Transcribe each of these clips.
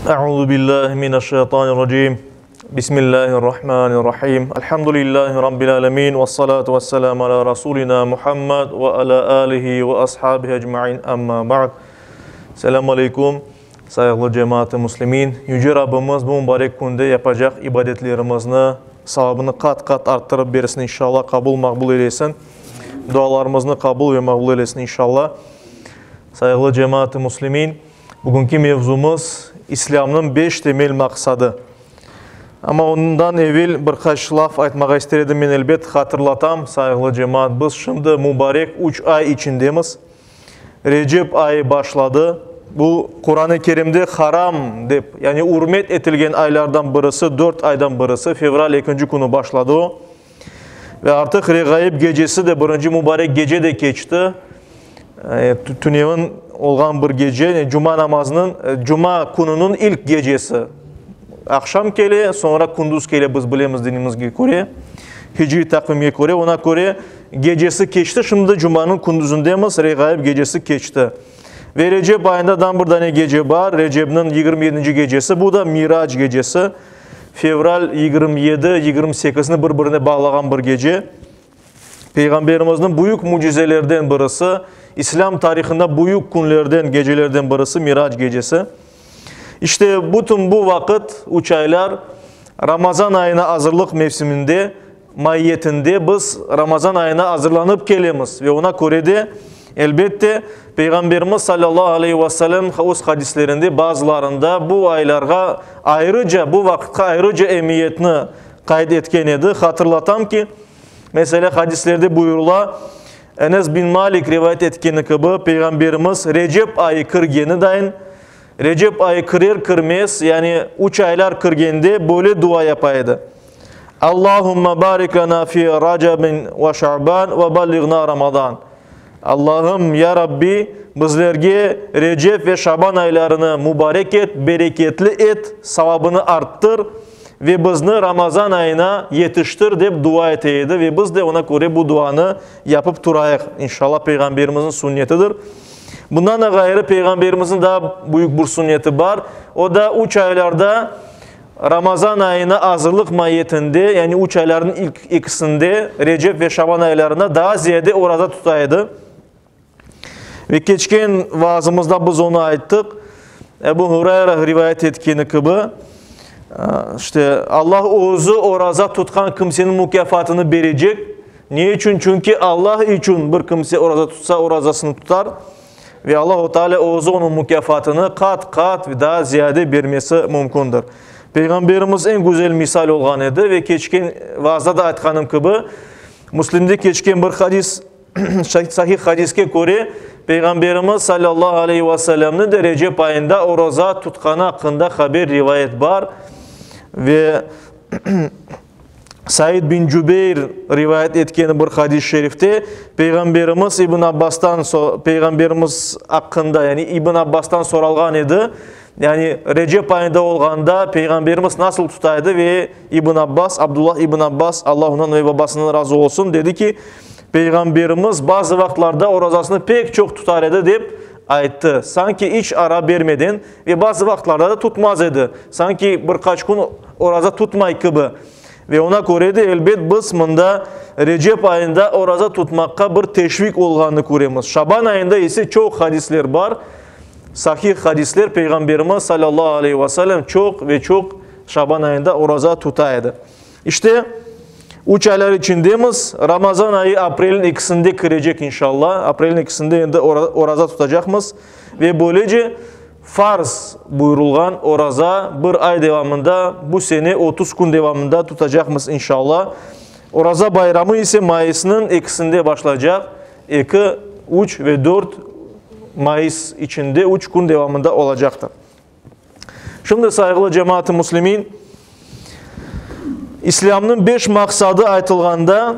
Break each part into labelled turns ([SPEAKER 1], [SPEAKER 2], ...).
[SPEAKER 1] Euzu billahi mineşşeytanirracim. Bismillahirrahmanirrahim. Elhamdülillahi rabbil alamin ve salatu vesselamu ala rasulina Muhammed ve ala alihi ve ashabihi ecmaîn. Amma ba'd. Selamu aleykum. Sayğılı cemaat-ı muslimin, Yüce Rabbimiz bu mübarek künde yapacaq ibadetlerimizni savabını qat-qat arttırıp bersin inşallah, qabul maqbul eylesin. Dualarımıznı qabul ve maqbul eylesin inşallah. Sayğılı cemaat-ı muslimin, bugünki mevzumız İslâmnıñ beş temel maqsadı. Amma ondan evel bir qaç laf aytmağa ister edim men elbet. Hatırlatam, sayğılı cemaat, biz şimdi mübarek üç ay içindemiz. Recep ayı başladı. Bu, Quran-ı Kerimde haram dep, yani ürmet etilgen aylardan birisi, dört aydan birisi, fevral ekinci künü başladı o. Ve artıq Reğaib gecesi de, birinci mübarek gece de keçti. Tünevin olğan bir gece, cuma namazınıñ, cuma kününiñ ilk gecesi. Aqşam kele, soñra kündüz kele, biz bilemiz dinimizge köre, hicriy taqvimge köre. Ona köre gecesi keçti, şimdi cumanıñ kündüzindemiz, Reğaib gecesi keçti. Ve Recep ayında dam bir dane gece bar, Recepniñ 27-nci gecesi, bu da Mirac gecesi. Fevral 27, 28-ni bir-birine bağlağan bir gece. Peyğamberimizniñ büyük mücizelerden birisi, İslâm tarihında büyük künlerden, gecelerden birisi Mirac gecesi. İşte, bütün bu vaqıt, üç aylar, Ramazan ayına azırlıq mevsiminde, maiyetinde biz Ramazan ayına azırlanıp kelemiz ve ona köre de, elbette, Peyğamberimiz salâllahu aleyhi ve sellem öz hadislerinde bazılarında bu aylarğa ayrıca, bu vaqıtqa ayrıca emiyetni qayd etken edi. Hatırlatam ki, meselâ, hadislerde buyurıla, Enes bin Malik rivayet etkeni kibi, Peyğamberimiz Recep ayı kirgeni dayın, Recep ayı kirer-kirmez, yani üç aylar kirgende böyle dua yapa edi, Allahümme barik lena fi Racabin ve Şaban ve balliğna Ramazan. Allahım, ya Rabbi, bizlerge Recep ve Şaban aylarını mübarek et, bereketli et, savabını arttır ve bizni Ramazan ayına yetiştir, dep dua ete edi ve biz de ona köre bu duanı yapıp turayıq, inşallah, Peyğamberimizniñ sünnetidir. Bundan da ğayrı, Peyğamberimizniñ daa büyük bir sünneti bar, o da üç aylarda Ramazan ayına azırlıq maiyetinde, yani üç aylarnıñ ilk ekisinde, Recep ve Şaban aylarında daa ziyade oraza tuta edi. Ve keçken vaazımızda biz onı ayttıq. Ebu Hurayra rivayet etkeni kibi, işte, Allah özü oraza tutqan kimseniñ mukâfatını berecek. Ne içün? Çünki Allah içün bir kimse oraza tutsa, orazasını tutar. Ve Allahu Teala özü onıñ mukâfatını qat-qat ve daa ziyade bermesi mümkündir. Peyğamberimiz eñ güzel misal olğan edi ve keçken vaazda da aytqanım kibi, Müslimde keçken bir hadis, sahih hadiske köre, Peyğamberimiz sallallahu aleyhi ve sellemni de Recep ayında oraza tutqanı aqqında haber, rivayet bar. Ve Said bin Cübeyr rivayet etkeni bir hadis-i şerifte Peyğamberimiz İbn Abbastan Peyğamberimiz aqqında, yani İbn Abbastan soralğan edi, yani Recep ayında olğanda Peyğamberimiz nasıl tuta edi ve İbn Abbas, Abdullah İbn Abbas, Allah ondan ve babasından razı olsun, dedi ki, Peyğamberimiz bazı vaqıtlarda orazasını pek çoq tutar edi dep ayttı, sanki iç ara bermeden ve bazı vaqıtlarda da tutmaz edi, sanki bir qaç kün oraza tutmay kibi. Ve ona köre de, elbet, biz mında Recep ayında oraza tutmaqqa bir teşvik olğanını köremiz. Şaban ayında ise çoq hadisler bar, sahih hadisler, Peyğamberimiz, salâllahu aleyhi ve sellem, çoq ve çoq Şaban ayında oraza tuta edi. İşte, üç aylar içindemiz, Ramazan ayı aprelniñ ekisinde kirecek, inşallah, aprelniñ ekisinde endi oraza tutacaqmız ve böylece Farz buyurılğan oraza bir ay devamında, bu sene 30 kün devamında tutacaqmız, inşallah. Oraza bayramı ise mayısnıñ ekisinde başlaycaq, eki, üç ve dört mayıs içinde üç kün devamında olacaqtır. Şimdi, sayğılı cemaat-ı müslimin, İslâmnıñ beş maqsadı aytılğanda,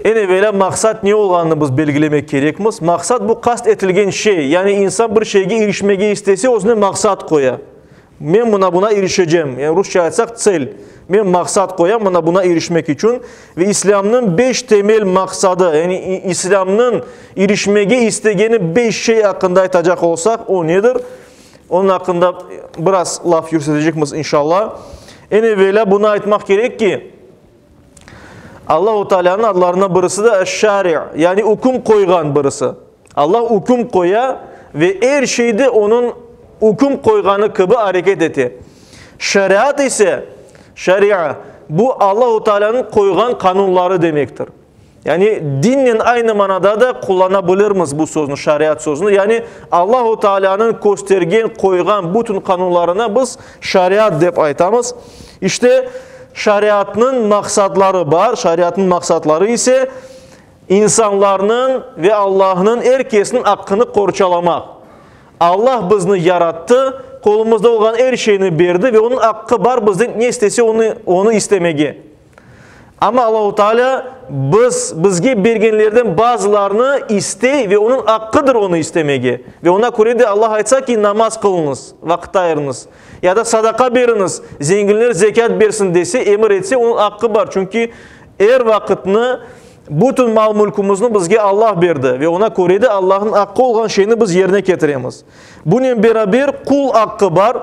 [SPEAKER 1] Eñ evelâ maqsat ne olğanını biz belgilemek kerekmiz. Maqsat bu qast etilgen şey, yani insan bir şeyge irişmege istese, özüne maqsat qoya. Men mına buna irişecem, yani rusça aytsaq, tsel. Men maqsat qoyam mına buna irişmek içün. Ve İslâmnıñ beş temel maqsadı, yani İslâmnıñ irişmege istegeni beş şey aqqında aytacaq olsaq, o nedir? Onıñ aqqında biraz laf yürsetecekmiz, inşallah. Eñ evelâ bunı aytmaq kerek ki, Allahu Tealânıñ adlarından birisi de Eş-Şari, yani üküm qoyğan birisi. Allah üküm qoya ve er şeyde onıñ üküm qoyğanı kibi areket ete. Şeriat ise, şeria, bu Allahu Tealânıñ qoyğan qanunları demektir. Yani dinnen aynı manada da qullana bilirmiz bu sözni, şariat sözüni. Yani Allahu Tealânıñ köstergen, qoyğan bütün qanunlarına biz şariat dep aytamız. İşte, şariatnıñ maqsatları bar, şariatnıñ maqsatları ise insanlarnıñ ve Allahnıñ, er kesniñ aqqını qorçalamaq. Allah bizni yarattı, qolumızda olğan er şeyni berdi ve onıñ aqqı bar bizden ne istese, onı, onı istemege. Amma Allahu Teala biz, bizge bergenlerden bazılarını istey ve onıñ aqqıdır onı istemege. Ve ona köre de Allah aytsa ki, namaz qılıñız, vaqıt ayırıñız, ya da sadaqa beriñiz, zenginler zekât bersin dese, emir etse, onıñ aqqı bar. Çünki er vaqıtnı, bütün mal-mülkümizni bizge Allah berdi ve ona köre de Allahnıñ aqqı olğan şeyni biz yerine ketiremiz. Bunen beraber qul aqqı bar.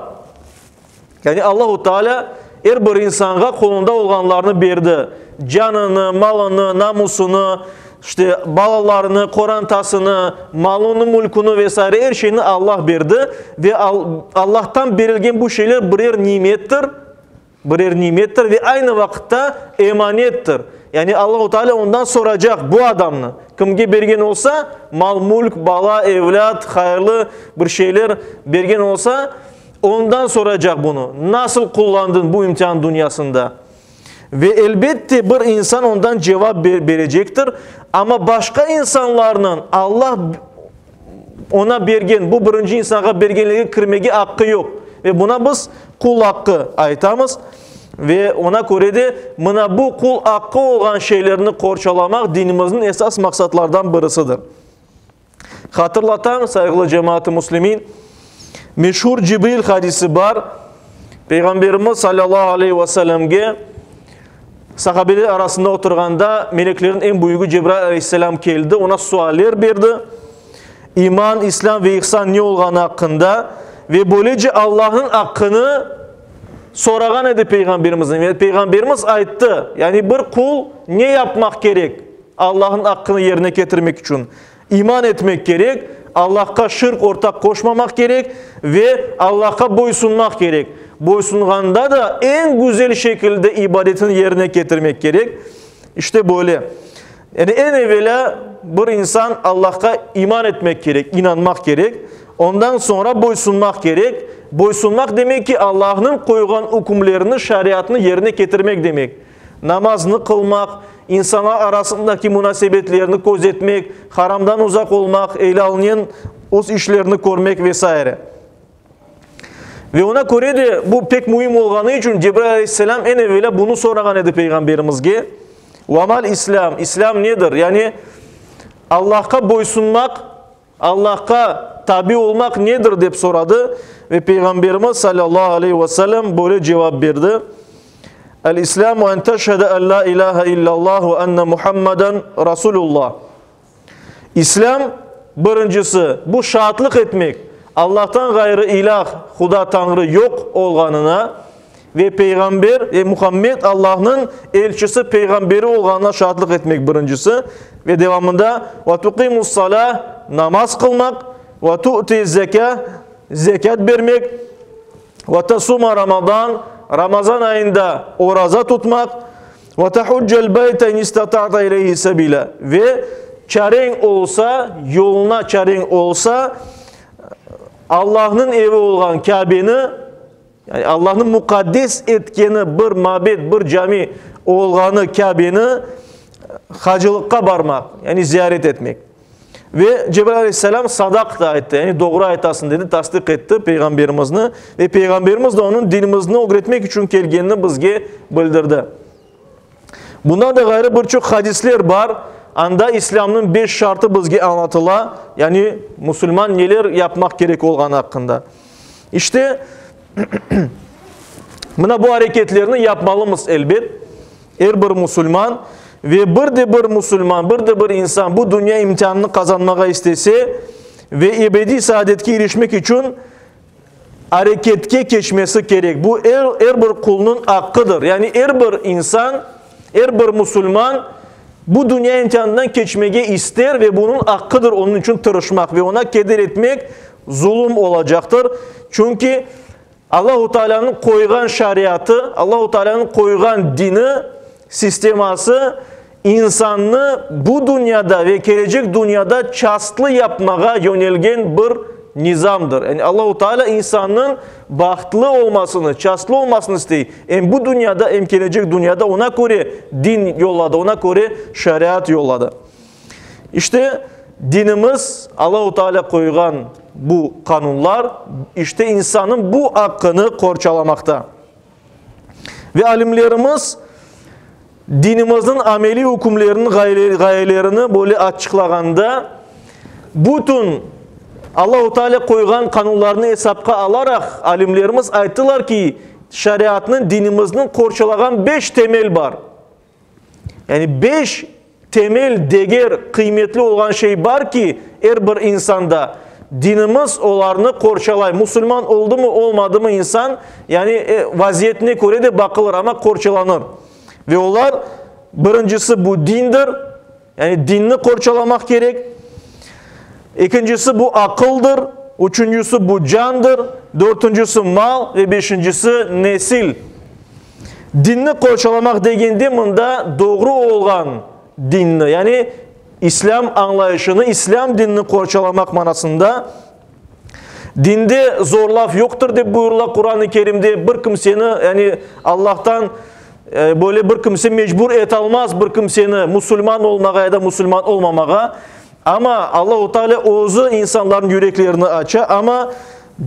[SPEAKER 1] Yani Allahu Teala er bir insanğa qolunda olğanlarnı berdi, canını, malını, namusını, işte, balalarını, qorantasını, malını, mülküni ve saire er şeyni Allah berdi ve Allahtan berilgen bu şeyler birer nimettir, birer nimettir ve aynı vaqıtta emanettir. Yani Allahu Teala ondan soracaq bu adamnı, kimge bergen olsa, mal-mülk, bala, evlât, hayırlı bir şeyler bergen olsa, Ondan soracaq bunı, nasıl qullandıñ bu imtian dünyasında? Ve elbette bir insan ondan cevap berecektir, amma başqa insanlarnıñ Allah ona bergen, bu birinci insanğa bergenlerge kirmege aqqı yoq. Ve buna biz qul aqqı aytamız. Ve ona köre de mına bu qul aqqı olğan şeylerni qorçalamaq dinimizniñ esas maqsatlardan birisidir. Hatırlatam, sayğılı cemaat-ı müslimin, meşhur Cibril hadisi bar. Peyğamberimiz sallallahu aleyhi ve sellemge sahabeler arasında oturğanda meleklerin eñ büyügi Cebrail aleyhisselam keldi, ona sualler berdi. İman, İslâm ve ihsan ne olğanı aqqında ve böylece Allahnıñ aqqını sorağan edi Peyğamberimizden. Ve Peyğamberimiz ayttı, yani bir qul ne yapmaq kerek? Allahnıñ aqqını yerine ketirmek içün iman etmek kerek, Allahqa şirk ortaq qoşmamaq kerek ve Allahqa boysunmaq kerek. Boysunğanda da eñ güzel şekilde ibadetini yerine ketirmek kerek. İşte böyle. Yani eñ evelâ bir insan Allahqa iman etmek kerek, inanmaq kerek. Ondan soñra boysunmaq kerek. Boysunmaq demek ki, Allahnıñ qoyğan ükümlerini, şariatını yerine ketirmek demek. Namaznı qılmaq, insanlar arasındaki munasebetlerni közetmek, haramdan uzaq olmaq, elâlnen öz işlerini körmek ve saire. Ve ona köre de bu pek müim olğanı içün Cebrail aleyhisselam eñ evelâ bunı sorağan edi Peyğamberimizge, Ve mal İslâm, İslâm nedir? Yani Allahqa boysunmaq, Allahqa tabi olmaq nedir dep soradı ve Peyğamberimiz sallallahu aleyhi ve sellem böyle cevap berdi, El-İslâmu en teşhede en lâ ilâhe illallah ve enne Muhammeden Rasulullah. İslâm, birincisi, bu şaatlıq etmek, Allahtan ğayrı ilâh, Huda Tañrı yoq olğanına ve Peyğamber, ve Muhammed Allahnıñ elçisi, peyğamberi olğanına şaatlıq etmek birincisi, ve devamında, ve tuqimus-salâh, namaz qılmaq, ve tu'tiz-zekâh, zekât bermek, ve tasuma Ramazan, Ramazan ayında oraza tutmaq, ve tahuccel beyte in istata'ta ileyhi sebila, ve çareñ olsa, yoluna çareñ olsa, Allahnıñ evi olğan Kâbeni, yani Allahnıñ muqaddes etkeni bir mabed, bir cami olğanı Kâbeni hacılıqqa barmaq, yani ziyaret etmek. Ve Cebrail aleyhisselam sadaq da ayttı, yani doğru aytasıñ dedi, tasdiq etti Peyğamberimizni ve Peyğamberimiz de onıñ dinimizni ögretmek içün kelgenini bizge bildirdi. Bundan da ğayrı bir çoq hadisler bar, anda İslâmnıñ beş şartı bizge añlatıla, yani musulman neler yapmaq kerek olğanı aqqında. İşte, mına bu areketlerni yapmalımız elbet, er bir musulman ve bir de bir musulman, bir de bir insan bu dünya imtianını qazanmağa istese ve ebediy saadetke irişmek içün. areketke keçmesi kerek. Bu er, er bir qulnıñ aqqıdır. Yani er bir insan, er bir musulman bu dünya imtianından keçmege ister ve bunıñ aqqıdır onıñ içün tırışmaq ve oña keder etmek zulum olacaqtır. Çünki Allahu Taalânıñ qoyğan şariatı, Allahu Taalânıñ qoyğan dini, sisteması insannı bu dünyada ve kelecek dünyada çastlı yapmağa yönelgen bir nizamdır. Yani Allahu Taalâ insannıñ bahtlı olmasını, çastlı olmasını istey. Em bu dünyada, em kelecek dünyada ona köre din yolladı, ona köre şariat yolladı. İşte, dinimiz, Allahu Teala qoyğan bu qanunlar, işte, insannıñ bu aqqını qorçalamaqta. Ve alimlerimiz dinimizniñ ameliy ükümleriniñ ğayelerini böyle açıqlağanda, bütün Allahu Teala qoyğan qanunlarnı esapqa alaraq, alimlerimiz ayttılar ki, şariatnıñ, dinimizniñ qorçalağan beş temel bar. Yani beş temel deger qıymetli olğan şey bar ki, er bir insanda dinimiz olarnı qorçalay. Musulman oldumı, olmadımı insan, yani vaziyetine köre de baqılır, amma qorçalanır. Ve olar, birincisi bu dindir, yani dinni qorçalamaq kerek. Ekincisi bu aqıldır, üçüncisi bu candır, dörtüncisi mal ve beşincisi nesil. Dinni qorçalamaq degende mında doğru olğan dinni, yani İslâm añlayışını, İslâm dinini qorçalamaq manasında. Dinde zorlav yoqtır dep buyurıla Quran-ı Kerimde, bir kimseni, yani Allahtan böyle bir kimse mecbur etalmaz bir kimseni musulman olmağa ya da musulman olmamağa. Amma Allahu Teala özü insanların yüreklerini aça, amma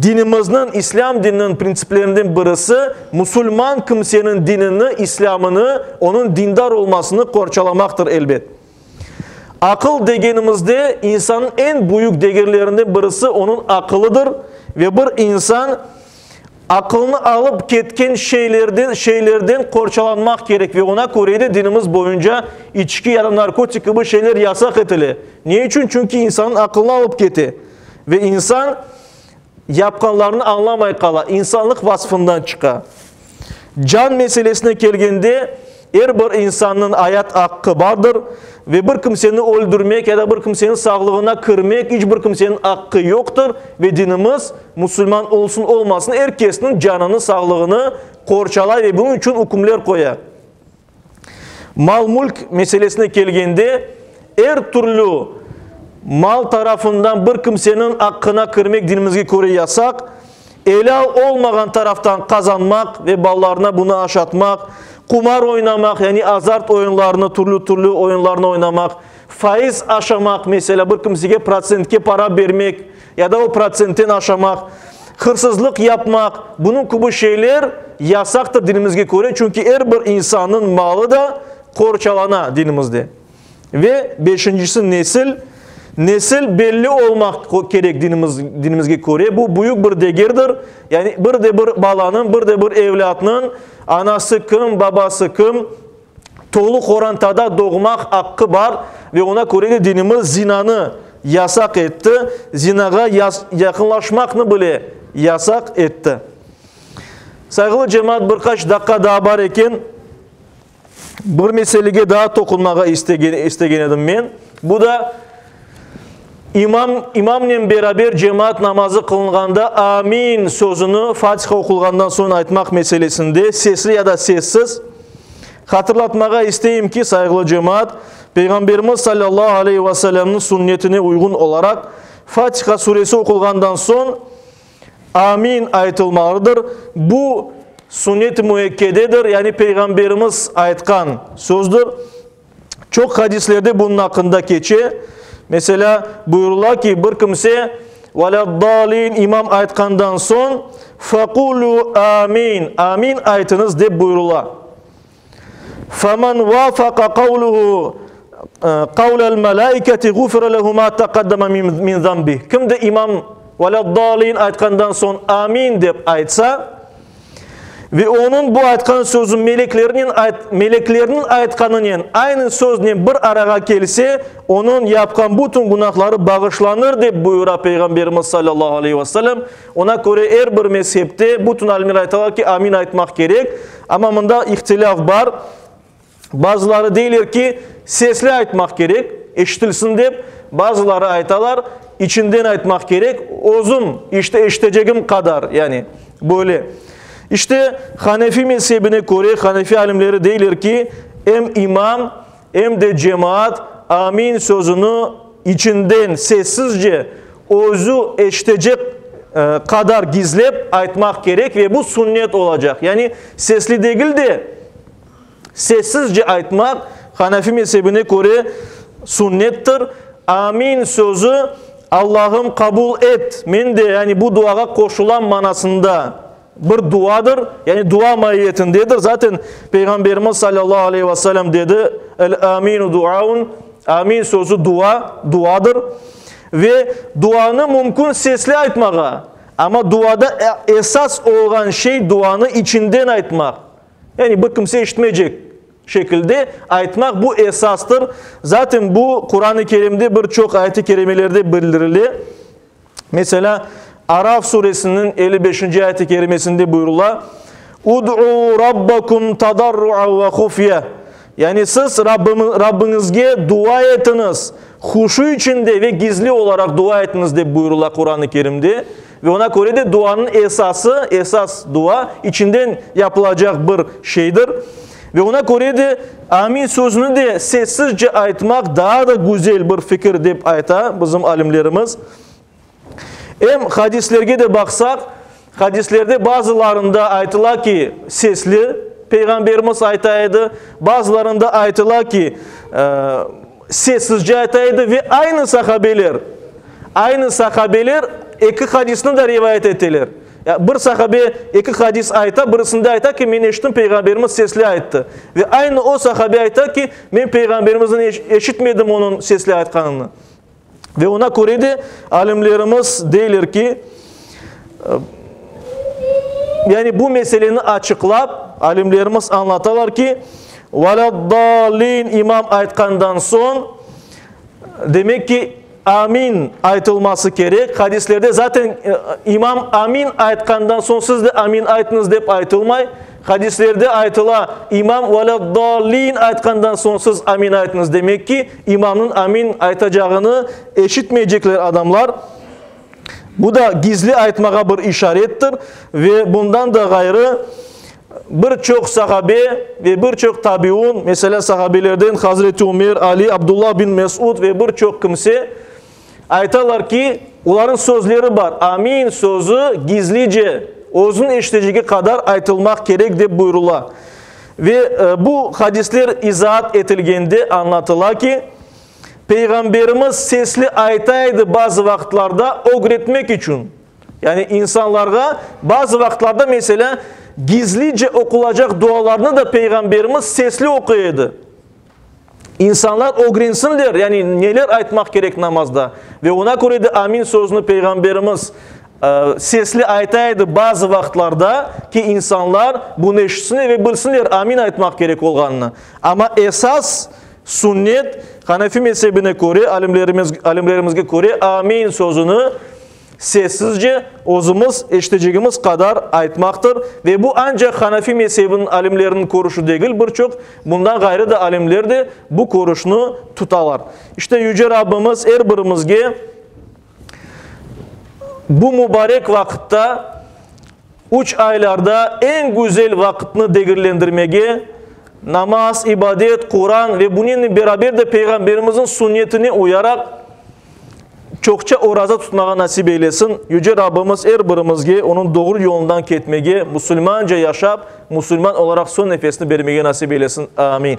[SPEAKER 1] dinimizniñ, İslâm dininiñ printsiplerinden birisi, musulman kimseniñ dinini, İslâmını, onıñ dindar olmasını qorçalamaqtır, elbet. Aqıl degenimizde, insannıñ eñ büyük degerlerinden birisi onıñ aqılıdır ve bir insan aqılını alıp ketken şeylerden şeylerden qorçalanmaq kerek ve oña köre de dinimiz boyunca içki ya da narkotik kibi şeyler yasaq etile. Ne içün? Çünki insannıñ aqılını alıp kete ve insan yapqanlarını añlamay qala, insanlıq vasfından çıqa. Can meselesine kelgende, er bir insannıñ ayat aqqı bardır ve bir kimseni öldürmek ya da bir kimseniñ sağlığına kirmek iç bir kimseniñ aqqı yoqtır ve dinimiz, musulman olsun-olmasın, er kesniñ canını, sağlığını qorçalay ve bunıñ içün ükümler qoya. Mal-mülk meselesine kelgende, er türlü mal tarafından bir kimseniñ aqqına kirmek dinimizge köre yasaq, elâl olmağan taraftan qazanmaq ve balalarına bunı aşatmaq, qumar oynamaq, yani azart oyunlarını, türlü-türlü oyunlarnı oynamaq, faiz aşamaq, meselâ, bir kimsege protsentke para bermek ya da o protsentten aşamaq, hırsızlıq yapmaq, bunıñ kibi şeyler yasaqtır dinimizge köre, çünki er bir insannıñ malı da qorçalana dinimizde. Ve beşincisi nesil. Nesil belli olmaq kerek dinimiz, dinimizge köre. Bu büyük bir degerdir. Yani bir de bir balanıñ, bir de bir evlâtnıñ anası kim, babası kim, tolu qorantada doğmaq aqqı bar ve oña köre de dinimiz zinanı yasaq etti, zinağa yaqınlaşmaqnı bile yasaq etti. Sayğılı cemaat, bir qaç daqqa daa bar eken, bir meselege daa toqunmağa istegen, istegen edim men. Bu da imam, imamnen beraber cemaat namazı qılınğanda amin sözüni Fatiha oqulğandan soñ aytmaq meselesinde sesli ya da sessiz. Hatırlatmağa isteyim ki, sayğılı cemaat, Peyğamberimiz salâllahu aleyhi ve sellemniñ sünnetine uyğun olaraq, Fatiha suresi oqulğandan soñ Amin aytılmalıdır. Bu, sünnet-i müekkededir, yani Peyğamberimiz aytqan sözdür. Çoq hadislerde bunıñ aqqında keçe. Meselâ, buyurıla ki, bir kimse Velâ-ddâlîn imam aytqandan soñ, Feqûlû âmin, amin aytıñız dep buyurıla. Femen vafaqa qavluhu qavlel melâiketi gufire lehu mâ teqaddeme min zenbih. Kim de imam Velâ-ddâlîn aytqandan soñ amin dep aytsa, Ve onıñ bu aytqan sözü meleklernen meleklerniñ aytqanınen aynı söznen bir arağa kelse, onıñ yapqan bütün günahları bağışlanır, dep buyura Peyğamberimiz salâllahu aleyhi ve sellem. Oña köre er bir mezhepte bütün alimler aytalar ki, amin aytmaq kerek. Amma mında ihtilâf bar. Bazıları deyler ki, sesli aytmaq kerek, eşitilsin dep, bazıları aytalar, içinden aytmaq kerek, özüm, işte, eşitecegim qadar, yani, böyle. İşte, Hanefi mezhebine köre, Hanefi alimleri deyler ki, em imam, em de cemaat amin sözüni içinden, sessizce, özü eşitecek qadar gizlep aytmaq kerek ve bu sünnet olacaq. Yani, sesli degil de, Sessizce aytmaq, Hanefi mezhebine köre, sünnettir. Amin sözü, Allahım qabul et, men de, yani bu duağa qoşulam manasında bir duadır, yani dua maiyetindedir. Zaten Peyğamberimiz salâllahu aleyhi ve sellem dedi, El-aminu duaun, amin sözü dua, duadır. Ve duanı mümkün sesli aytmağa, amma duada esas olğan şey duanı içinden aytmaq. Yani bir kimse eşitmeycek şekilde aytmaq, bu esastır. Zaten bu Quran-ı Kerimde bir çoq ayet-i kerimelerde bildirile. Meselâ, Araf suresiniñ 55-nci ayet-i kerimesinde buyurıla, Ud'u rabbakum tadarruan ve hufye. Yani siz Rabbiñizge dua etiñiz, huşu içinde ve gizli olaraq dua etiñiz dep buyurıla Quran-ı Kerimde. Ve oña köre de duanıñ esası, esas dua, içinden yapılacaq bir şeydir. Ve oña köre de amin sözüni de sessizce aytmaq daa da güzel bir fikir dep ayta bizim alimlerimiz. Em hadislerge de baqsaq, hadislerde bazılarında aytıla ki, sesli Peyğamberimiz ayta edi, bazılarında aytıla ki, sessizce ayta edi ve aynı sahabeler, aynı sahabeler eki hadisni de rivayet eteler. Bir sahabe eki hadis ayta, birisinde ayta ki, men eşittim, Peyğamberimiz sesli ayttı. Ve aynı o sahabe ayta ki, men Peyğamberimizden eşitmedim onıñ sesli aytqanını. Ve oña köre de alimlerimiz deyler ki, yani bu meseleni açıqlap, alimlerimiz añlatalar ki, velâ-ddâllîn imam aytqandan soñ, demek ki, amin aytılması kerek. Hadislerde zaten imam amin aytqandan soñ siz de amin aytıñız dep aytılmay. Hadislerde aytıla, imam velâ-ddâllîn aytqandan soñ siz amin aytıñız. Demek ki, imamnıñ amin aytacağını eşitmeycekler adamlar. Bu da gizli aytmağa bir işarettir. Ve bundan da ğayrı, bir çoq sahabe ve bir çoq tabiun, meselâ, sahabelerden Hazreti Ümer, Ali, Abdullah bin Mesud ve bir çoq kimse aytalar ki, olarnıñ sözleri bar, amin sözü gizlice, özüniñ eşitecegi qadar aytılmaq kerek dep buyurıla. Ve bu hadisler izaat etilgende añlatıla ki, Peyğamberimiz sesli ayta edi bazı vaqıtlarda ögretmek içün. Yani insanlarğa bazı vaqıtlarda, meselâ, gizlice oqulacaq dualarnı da Peyğamberimiz sesli oquy edi. İnsanlar ögrensinler, yani neler aytmaq kerek namazda. Ve oña köre de amin sözüni Peyğamberimiz sesli ayta edi bazı vaqıtlarda ki, insanlar bunı eşitsinler ve bilsinler amin aytmaq kerek olğanını. Amma esas sünnet, Hanefi mezebine köre, alimlerimiz, alimlerimizge köre, amin sözüni Sessizce, özümiz eşitecegimiz qadar aytmaqtır. Ve bu ancaq Hanafi mezhebiniñ alimleriniñ körüşi degil, bir çoq bundan ğayrı da alimler de bu körüşni tutalar. İşte, Yüce Rabbimiz er birimizge bu mubarek vaqıtta, üç aylarda eñ güzel vaqıtnı degerlendirmege, namaz, ibadet, Quran ve bunen beraber de Peyğamberimizniñ sünnetine uyaraq, Çoqça oraza tutmağa nasip eylesin. Yüce Rabbimiz er birimizge Onıñ doğru yolundan ketmege, musulmanca yaşap, musulman olaraq soñ nefesini bermege nasip eylesin. Amin.